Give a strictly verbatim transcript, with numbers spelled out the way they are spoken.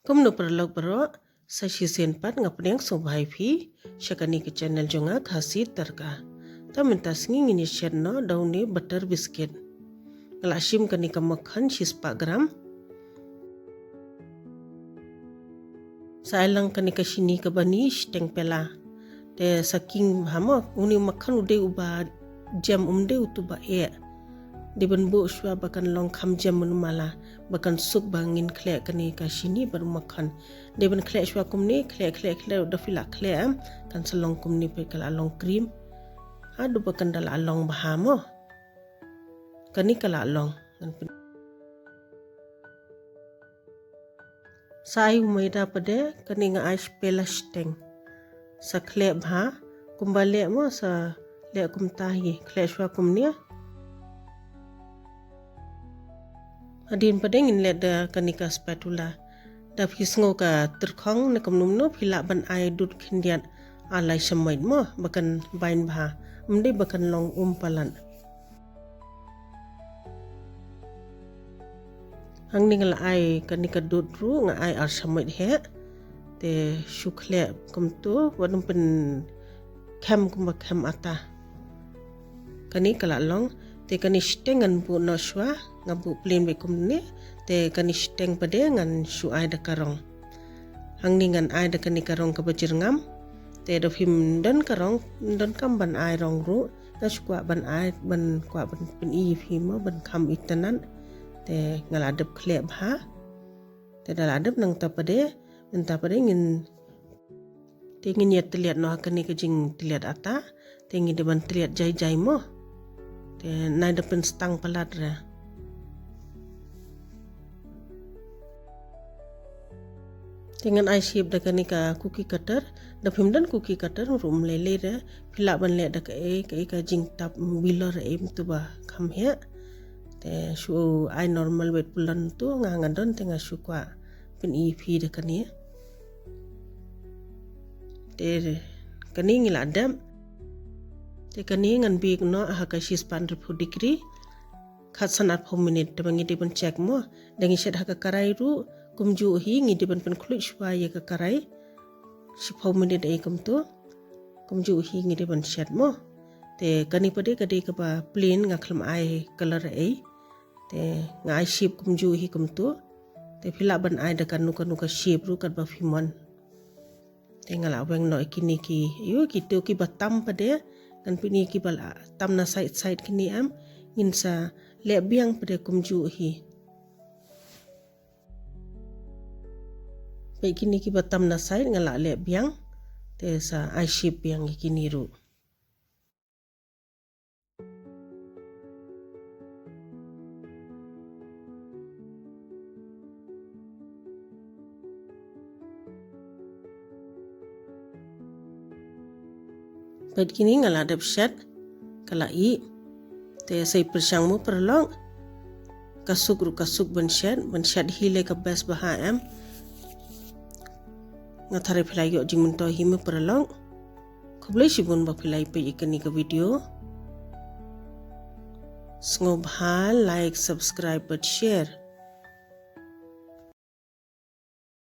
Kumno paralok baroh, sa shisien pat nga pdiang sngewbha ïa phi sha kane ka channel jong nga, Khasi Tadka. Te mynta sngi ngin ïa shet noh da une butter biscuit. Nga la shim kane ka makhan shispah gram. Sa ai lang kane ka shini kaba ni shiteng pela. Te sa king bha mo, une u makhan u dei uba jem, um dei utu ba eh. Dei ban buh shuwa ba kan long kham jem mynno mala, ba kan suk ba ngin khleh kane ka shini bad u makhan. Dei ban khleh shuwa kumne, khleh, khleh, khleh, da phi la khleh em, kan sa long kumne, peit ka la long cream. Haduh ba kan da la long bha mo. Kane ka la long. Ngan pyn- Sa ai u maida pat de, kane nga ai shi pela shiteng. Sa khleh bha, kumba leh mo sa leh kumta hi, khleh shuwa kumne. Hadien pat de ngin leh da kane ka spatula. Da phi sngew ka tyrkhong ne kumno kumno, phi lah ban ai dud khyndiat ar lai shamoit mo, ba kan bind bha. Ym dei ba kan long um palat. Hangne nga la ai kane ka dud ruh, nga ai ar shamoit heh. Te shu khleh kumtu, wat nym pynkhem kumba khem ata. Kane ka la long, te kane shiteng ngan buh noh shuwa, nga buh plain beit kumne, te kane shiteng pat de ngan shu ai da ka rong. Hangne ngan ai da kane ka rong kaba jyrngam, te da phim don ka rong, ym don kam ban ai rong ruh, nga shu kwah ban ai, ban kwah ban pyni ïa phi mo, ban kham itynnad, te nga la dep khleh bha, te da la dep nangta pat de, nangta pat de ngin Te ngin ïa tylliat noh ha kane ka jingtylliat ata. Te ngin dei ban tylliat jai jai mo. Te nai da pynstang palat re. Te ngan ai shape da kane ka cookie cutter. Da phim don cookie cutter ruh ym lei lei re. Phi lah ban leh da kaei kaei ka jingtap bilor, em, tu ba kham heh. Te shu ai normal beit, pynlong tu nga nga don te nga shu kwah pyni ïa phi da kane. Te kane ngi la dep. Te kane ngan bake noh ha ka shispah hynriewphew degree khatsan arphew minit, te ba ngi dei ban check mo. Da ngi shet ha ka karai ruh kumjuh hi ngi dei ban pynkhluit shuwa ïa ka karai shiphew minit ei kumtu. Kumjuh hi ngi dei ban shet mo. Te kane pat de ka dei kaba plain, nga khlem ai colour ei. Te nga ai shape kumjuh hi kumtu. Te phi lah ban ai da kano kano ka shape ruh katba phi mon. Te nga la weng noh ïa kine ki, ïa kito kiba tam pat de, ngan pyni kiba la tam na side side kine em, ngin sa leh biang pat de kumjuh hi. Peit kine kiba tam na side nga la leh biang, te sa ai shape biang ïa kine ruh. Peit kine nga la dep shet, ka la ih. Te sa ïa pyrshang mo paralok. Ka suk ruh ka suk ban shet, ban shet hi lei ka best bha em. Nga tharai phi la ïoh jingmyntoi hi mo paralok. Khublei shibun ba phi la ïa peit ïa kane ka video. Sngewbha like, subscribe bad share.